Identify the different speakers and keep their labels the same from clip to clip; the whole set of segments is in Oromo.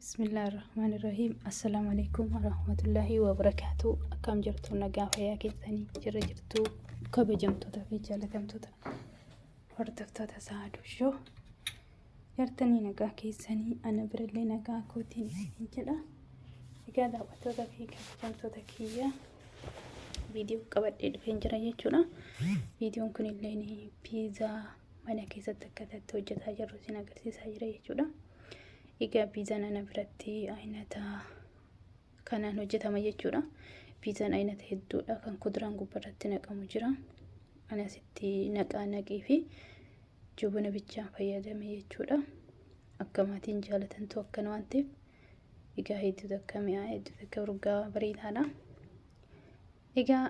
Speaker 1: Bismillaahi Rahmaani Rahiim. Assalaamu alaikum warahmatullaahi wabarakaatu. Akkam jirtu nagaa fayyaa keessanii jirra jirtu kabajamtoota fi jaalatamtoota hordoftoota Saaduu Shoo. Jartanii nagaa keessanii ana birallee nagaa kootiin isin jedha. Egaa daawwattoota fi kabajamtoota kiyya viidiyoo qabadhee dhufeen jira jechuudha. Viidiyoon kun illee piizaa mana keessatti akkaataa itti hojjetaa jirru isin agarsiisaa jira jechuudha. Egaa piizaan ana biratti aynata kanaan hojjetama jechuudha. Piizaan aynata hedduudha kan kuduraan gubbarratti naqamu jira. Ani asitti naqaa naqii fi jubuna bichaan fayyadame jechuudha. Akka maatiin jaalatantu akkana waan ta'eef egaa hedduu takka mi'aa hedduu takka urgaa bareedaadha. Egaa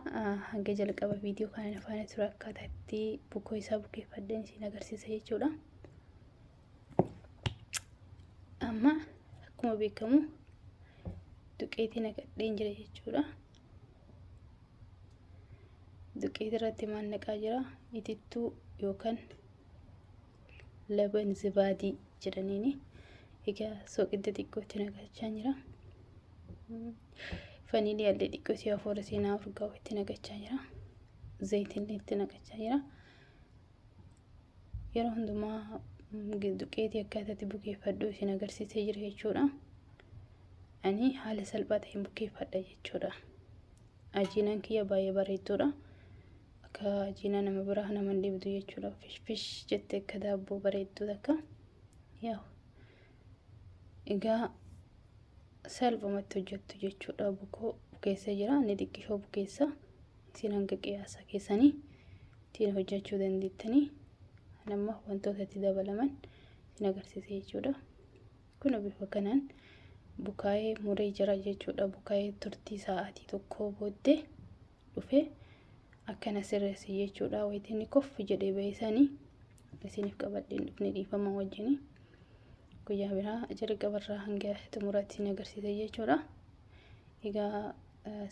Speaker 1: hanga jalqaba viidiyoo kana na faana tura akkaataa itti bukoo isaa bukeeffadheen isin agarsiisa jechuudha. Amma akkuma beekamu duqeetii naqadheen jira jechuudha. Duqeetii irratti maal naqaa jira? Itittuu yookaan laban zibaadii jedhaniini. Egaa soqidda xiqqootti naqachaa jira. Faniilii allee xiqqoo si hafuura seenaa urgaa'u itti naqachaa jira. Zayitillee itti naqachaa jira. Yeroo hundumaa duqeetii akkaataatti bukeeffadhu isin agarsiisee jira jechuudha. Ani haala salphaa ta'een bukeeffadha jechuudha. Ajiinaan kiyya baay'ee bareedduudha. Akka ajiinaa nama biraa nama hin dhibdu jechuudha. Fish fish jettee akka daabboo bareedduu takka. Yaa egaa salphumatti hojjettu jechuudha. Bukoo bukeessa jira. Inni xiqqishoo bukeessa. Isin hanga qiyaasa keessanii ittiin hojjechuu dandeettanii nama wantoota itti dabalaman isin agarsiisa jechuudha. Kun bifa kanaan bukaa'ee muree jira jechuudha. Bukaa'ee turtii sa'aatii tokkoo booddee dhufee akkana sirreesse jechuudha. Wayitiin koff jedhee ba'e sanii isiniif qabadheen dhufne dhiifama wajjini. Guyyaa biraa jalqabarraa hanga xumuraatti isin agarsiisa jechuudha. Egaa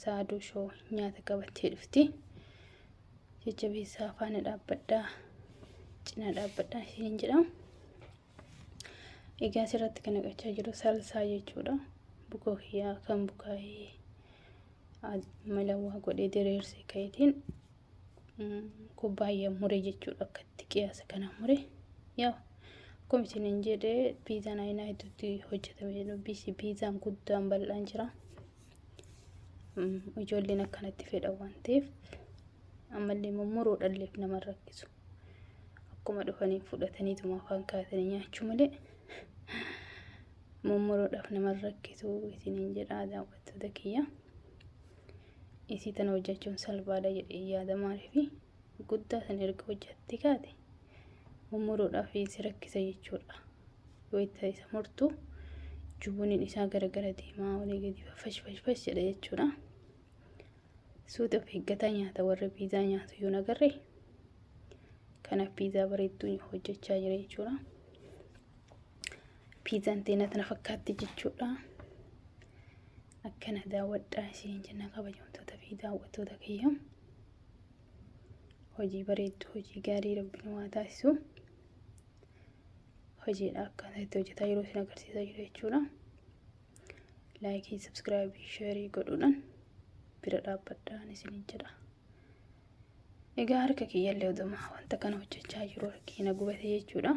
Speaker 1: Saaduu shoo nyaata qabattee dhufti. Jajjabeessaa faana dhaabbadhaa cinaa dhaabbadhaa isiniin jedha. Egaa asirratti kan naqachaa jiru salsaa jechuudha. Bukoo kiyyaa kan bukaa'ee malawwaa godhee diriirsee ka'eetiin kubbaayyaa mure jechuudha. Akkatti qiyaasa kana mure. Yaa akkuma isiniin jedhe piizaan ayinaa hedduutti hojjetame jedhu piizaan guddaan bal'aan jira. Ijoolleen akkanatti fedhan waan ta'eef ammallee mummuruudhalleef nama rakkisu. Akkuma dhufanii fudhataniituma afaan kaatanii nyaachuu malee mummuruudhaaf nama rakkisu isiniin jedha daawwattoota kiyya. Isii tana hojjechuun salphaadha jedhee yaada maaliifi guddaa sana erga hojjette kaate mummuruudhaaf si rakkisa jechuudha. Yoo itti isa murtu jubuniin isaa gara gara deemaa walii gadi fash fash fash jedha jechuudha. Suuta of eeggataa nyaata warri piizaa nyaatu yoo nagarre kanaaf piizaa bareedduu hojjechaa jira jechuudha. Piizaan teena tana fakkaatti jechuudha. Akkana daawwadhaa isin jenna kabajamtoota fi daawwattoota kiyya. Hojii bareedduu hojii gaarii rabbiin waa taasisu. Hojiidha akkaataa itti hojjetaa jiru isin agarsiisaa jiru jechuudha. Laayikii, sabskiraayibii, sheerii godhuudhaan bira dhaabbadhaan isiniin jedha. Egaa harka kiyyallee oduma wanta kana hojjechaa jiru harki na gubate jechuudha.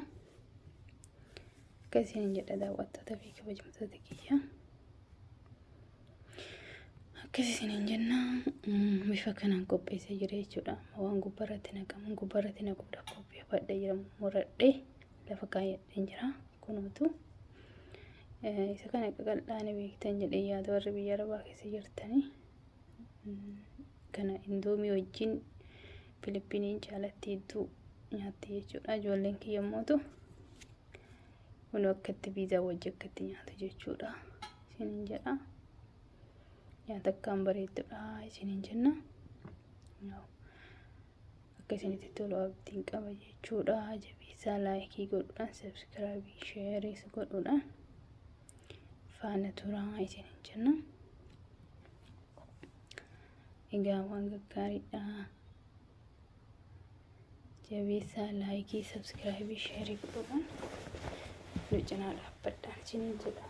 Speaker 1: Akka isiniin jedha daawwattoota fi kabajamtoota kiyya. Akkas isiniin jenna bifa kanaan qopheessee jira jechuudha. Waan gubbaarratti naqamu gubbaarratti naquudhaaf qopheeffadhee jira muradhee lafa kaayyadheen jira kunuutu. Isa kana qaqal'aanii beektan jedhee yaada warri biyya arabaa keessa jirtanii. Kana indoomii wajjin Filippiniin caalatti hedduu nyaatti jechuudha. Ijoolleen kiyya immootu kun akkatti piizaa wajji akkatti nyaatu jechuudha. Isiniin jedha. Nyaata akkaan bareeddudha isiniin jenna. Akka isinitti tolu abdiin qaba jechuudha. Jabeessaa laayikii godhuudhaan sabskiraabii sheeriis godhuudhaan faana turaa isiniin jenna. Egaa waan gaggaariidha. Jabeessaa laayikii sabskiraabii sheerii godhuudhaan nu cinaa dhaabbadhaan isiniin jedha.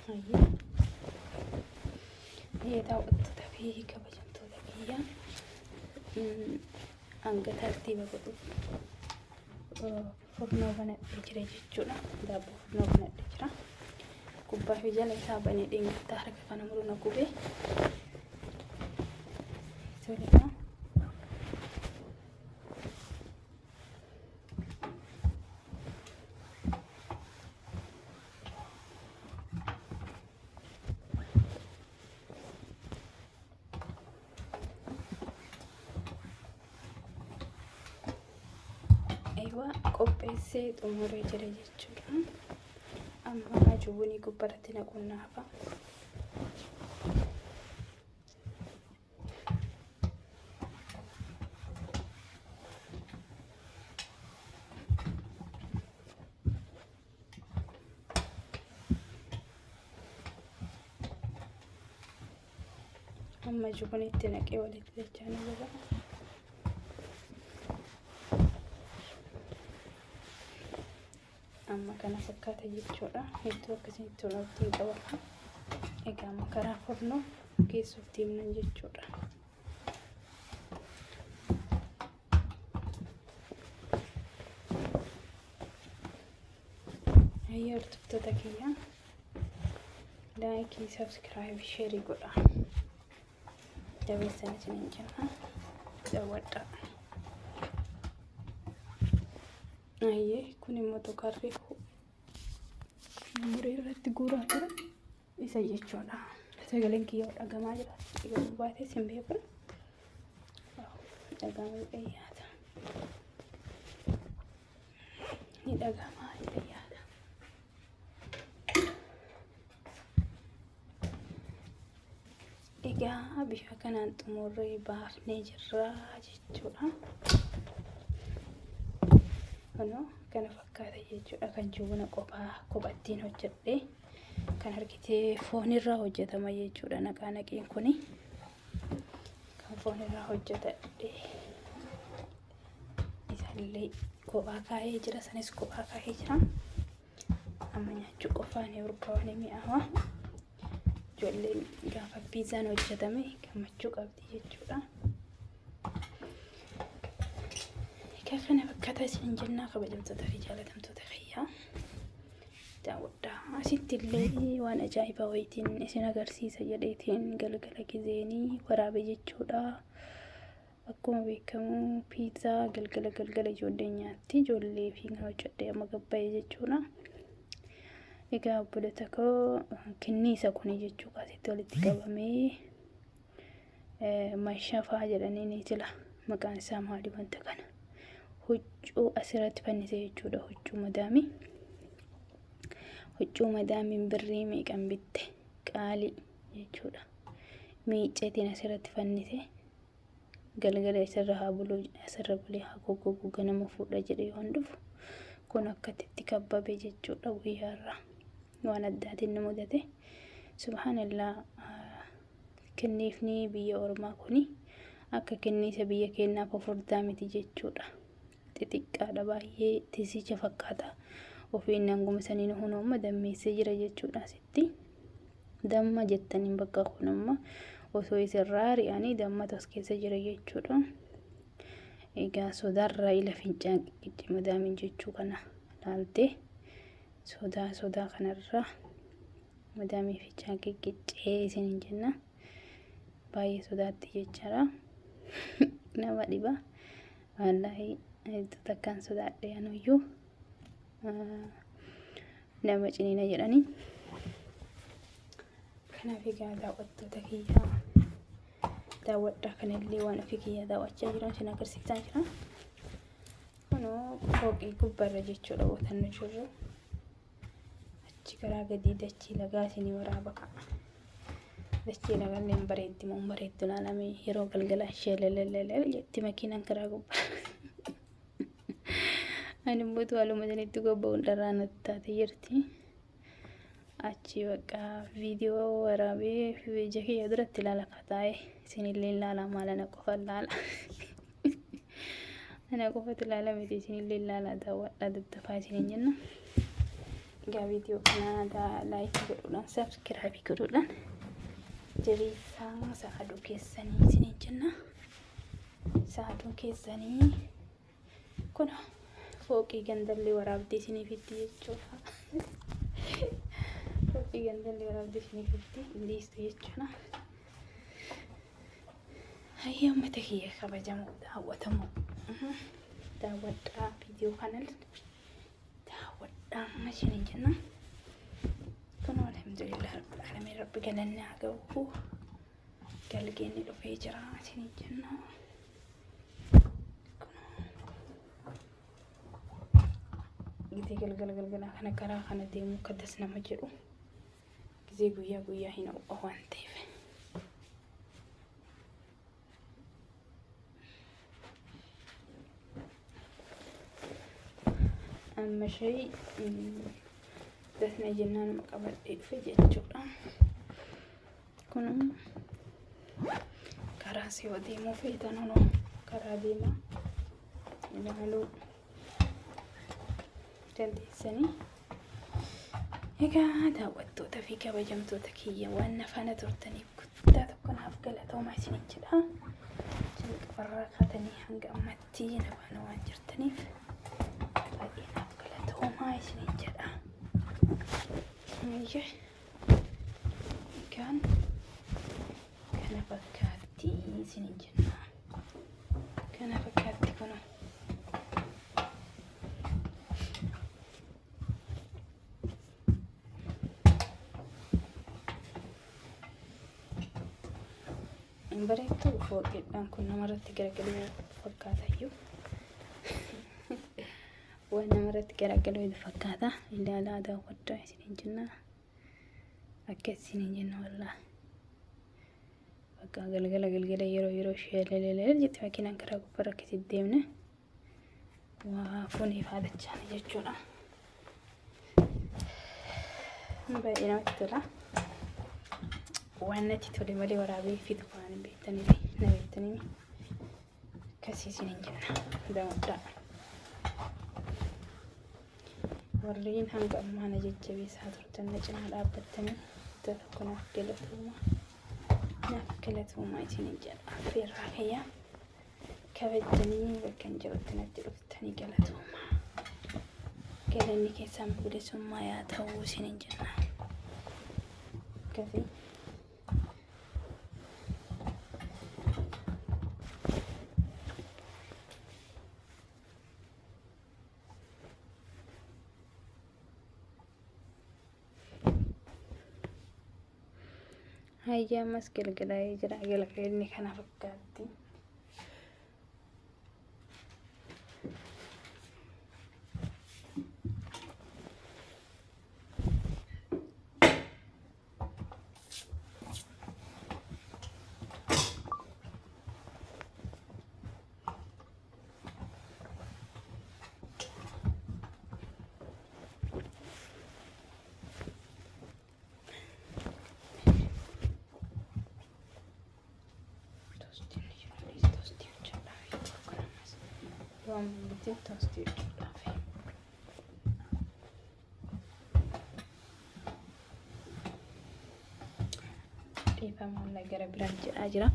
Speaker 1: Hayyee. Hayyee daawwattoota fi kabajamtoota kiyya hanga tartiiba godhuuf furnoo banadhee jira jechuudha. Daabboo furnoo banadhee jira. Gubbaa fi jala isaa banee dheengaddaa harka kana muru na gube. Toleedha. Eewa qopheessee xumuree jira jechuudha. Amma jubunii gubbaratti naquun naafa. Amma jubunitti naqee walitti dachaa ni jira. Amma kana fakkaata jechuudha. Hedduu akkasitti tolu abdiin qaba. Egaa amma karaa furnoo geessuuf deemnan jechuudha. Hayyee hordoftoota kiyya laayikii, sabskiraayib, sheerii godha. Jabeessan isiniin jenna. Daawwadhaa. Hayyee kun immoo tokarri umurii irratti guuraa ture isa jechuudha. Sagaleen kiyya dhagamaa jira. Yoo baatee sin beeku. Dhagamaa dhiyyaata. Ni dhagamaa dhiyyaata. Egaa bifa kanaan xumurree baafnee jirra jechuudha. Kunoo kana fakkaata jechuudha kan jubuna qophaa kophattiin hojjedhe kan argitee foonirraa hojjetama jechuudha naqaa naqiin kuni kan foonirraa hojjetadhe isallee kophaa kaa'ee jira sanis kophaa kaa'ee jira. Amma nyaachuu qofaa ni urgaawa ni mi'aawa. Ijoolleen gaafa piizaan hojjetame gammachuu qabdi jechuudha. Egaa kana fakkaata isin jennaa kabajamtoota fi jaalatamtoota kiyyaa. Daawwadhaa. Asitti illee waan ajaa'ibaa wayitiin isin agarsiisa jedheetiin galgala gizeenii waraabe jechuudha. Akkuma beekamu piizaa galgala galgala ijoolleen nyaatti. Ijoollee fi kan hojjedhe amma gabbaa'e jechuudha. Egaa obbolota koo kinniisa kuni jechuu kaasitti walitti qabamee mashafaa jedhanii ni jira. Maqaan isaa maali wanta kana? Huccuu asirratti fannise jechuudha. Huccuu madaamii. Huccuu madaamiin birrii meeqan bitte? Qaalii jechuudha. Miicceetiin asirratti fannise. Galgala isarra haa bulu asirra bulee haa goggogu ganama fuudha jedhe yoon dhufu kun akkatti itti kabbabe jechuudha guyyaarraa waan addaatiin nu mudate subhaanallah kenniifni biyya ormaa kuni akka kenniisa biyya keenyaa fufurdaa miti jechuudha xixiqqaadha baay'ee tisicha fakkaata ofiin hanguma saniin hunooma dammeessee jira jechuudha asitti. Damma jettaniin bakka kun amma osoo isin ri'anii dammatu as keessa jira jechuudha. Egaa sodaarraa ila fincaan qiqqicci madaamin jechuu kana laalte sodaa sodaa kanarraa madaamii fincaan qiqqicee isiniin jenna. Baay'ee sodaatti jechaadha. Nama dhiba. Wallaahi hedduu takkaan sodaadhe anuyyuu. Nama ciniina jedhanii. Kanaaf egaa daawwattoota kiyyaa daawwadhaa kanallee waan ofii kiyyaa daawwachaa jiran isin agarsiisaa jira. Kunoo fooqii gubbaarra jechuudha bootan nu jirru. Achi karaa gadii dachii lagaa isinii waraaba ka'a. Dachii lagallee hin bareeddi moo hin bareeddu ilaalamee yeroo galgala ishee lelelelel jetti makiinaan karaa gubbaa. Ani immoo haaluma sanitti gobba'uun dharraa natti taate jirti. Achi bakka viidiyoo waraabee ija kiyya duratti ilaala taa'ee isinillee ilaala maal ana qofa ilaala. Ana qofatu ilaala miti isinillee ilaala daawwadhaa daddafaa isiniin jenna. Egaa viidiyoo kana like godhuudhaan subscribe godhuudhaan jabeessaa sa'aduu keessanii isiniin jenna. Sa'aduu keessanii kun fooqii gandallee waraabdee isinii fiddi jechuudha. Fooqii gandallee waraabdee isinii fiddi dhiistu jechuudha. Hayyee uummata kiyya kabajamoo daawwatamoo daawwadhaa viidiyoo kana daawwadhaa isiniin jenna. Kun alhamdulillah rabbil aalamiin rabbi galanni haa ga'u. Galgeenni dhufee jira isiniin jenna. Gizee galgala galgalaa kana karaa kana deemuu akka das nama jedhu gizee guyyaa guyyaa hin ho'a waan ta'eef. Amma ishee dasna jennaan qabadhee dhufe jechuudha. Kun karaa si yoo deemuu feetan hunoo karaa deemaa ilaaluu dandeessanii. Egaa daawwattoota fi kabajamtoota kiyya waan na faana turtaniif guddaa tokko naaf galatoomaa isiniin jedha. Jalqabarraa kaatanii hanga ammatti na faana waan jirtaniif baay'ee naaf galatoomaa isiniin jedha. Eeyyee. Egaan kana fakkaatti isiniin jenna. Kana fakkaatti kunoo. Hin bareeddu fooqeedhaan kun namarratti garagaluu fakkaata iyyuu. Waan namarratti garagaluu fakkaata. Ilaalaa daawwadhaa isiniin jenna. Akka isiniin jenna wallaahi. Bakka galgala galgala yeroo yeroo ishee lelelele jetti makiinaan karaa gubbaarra akkasitti deemne. Waa fuunii faadachaan jechuudha. Baay'ee namatti tola. Waan natti tole malee waraabee fidu waan hin beektaniif na beektanii akkasii isiniin jenna. Daawwadhaa. Warreen hanga ammaa na jajjabeessaa turtan na cinaa dhaabbattanii iddoo tokko naaf galatooma. Naaf galatooma isiniin jedha. Affeerraa kiyyaa. Kabajjanii bakka hin jirutti natti dhuftanii galatooma. Galanni keessan bilisummaa yaa ta'uu isiniin jenna. Akkasii. Hayya ammas galgalaa'ee jira. Galgalli kana fakkaatti. Toostii hojjechuudhaaf. Dhiifama gara biraan jedhaa jira.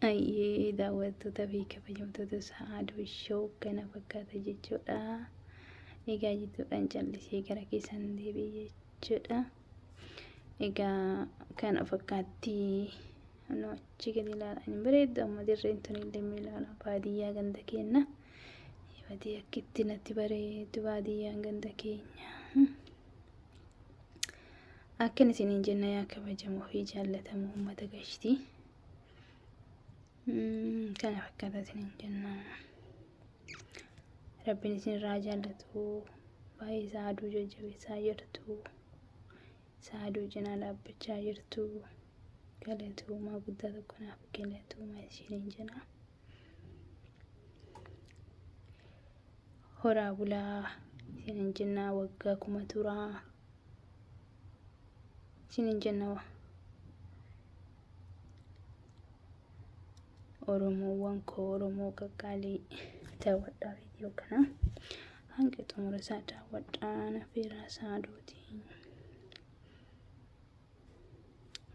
Speaker 1: Ayyee daawwattoota fi kabajamtoota Sa'aaduu Show kana fakkaata jechuudha. Egaa jidduudhaan callisee gara keessan deebi'e jechuudha. Egaa kana fakkaatti nu achi gadi ilaalaa hin bareeddu amma dirreen tun illee ni ilaala baadiyyaa ganda keenya. Badii akkitti natti bareeddu baadiyyaan ganda keenya. Akkan isiniin jenna yaa kabajamoo fi jaallatamoo uummata gashtii. Kana fakkaata isiniin jenna. Rabbiin isinirraa jaallatu baay'ee isaa aduu jajjabeessaa jirtu. Isaa aduu cinaa dhaabbachaa jirtu. Galatoomaa guddaa tokko naaf galatoomaa isiniin jenna. Horaa bulaa isiniin jenna waggaa kuma turaa. Isiniin jenna Oromoowwan koo Oromoo qaqqaalii daawwadhaa viidiyoo kana. Hanga xumura isaa daawwadhaa nafeeraa saaduuti.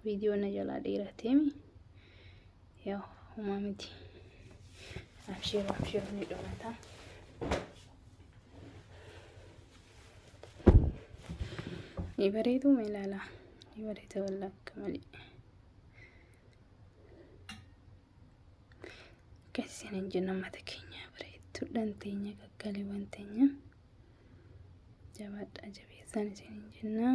Speaker 1: Viidiyoo na jalaa dheerateemi. Yaa homaa miti. Abshiiruu abshiiruu ni dhumata. Ni bareedu ma ilaalaa. Ni bareeda wallaa akka malee. Akkasii hin jenna mata keenya bareedduudhaan teenya qaqqaaliiwwan teenya. Jabaadhaa jabeessaan isin hin jenna.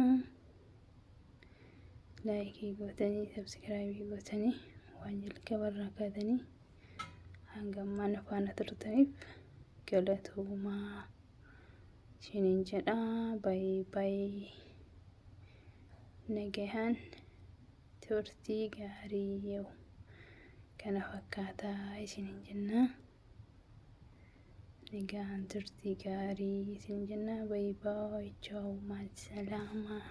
Speaker 1: Laayikii gootanii sabskiraayibii gootanii waan jalqabarraa kaatanii hanga ammaa nu faana turtaniif galatoomaa isiniin jedha. Baay'ee baay'ee nagahaan turtii gaarii yoo kana fakkaataa isiniin jenna. Nagaan turtii gaarii isin jenna. Baay'ee baay'ee chaawu maal salaamaa.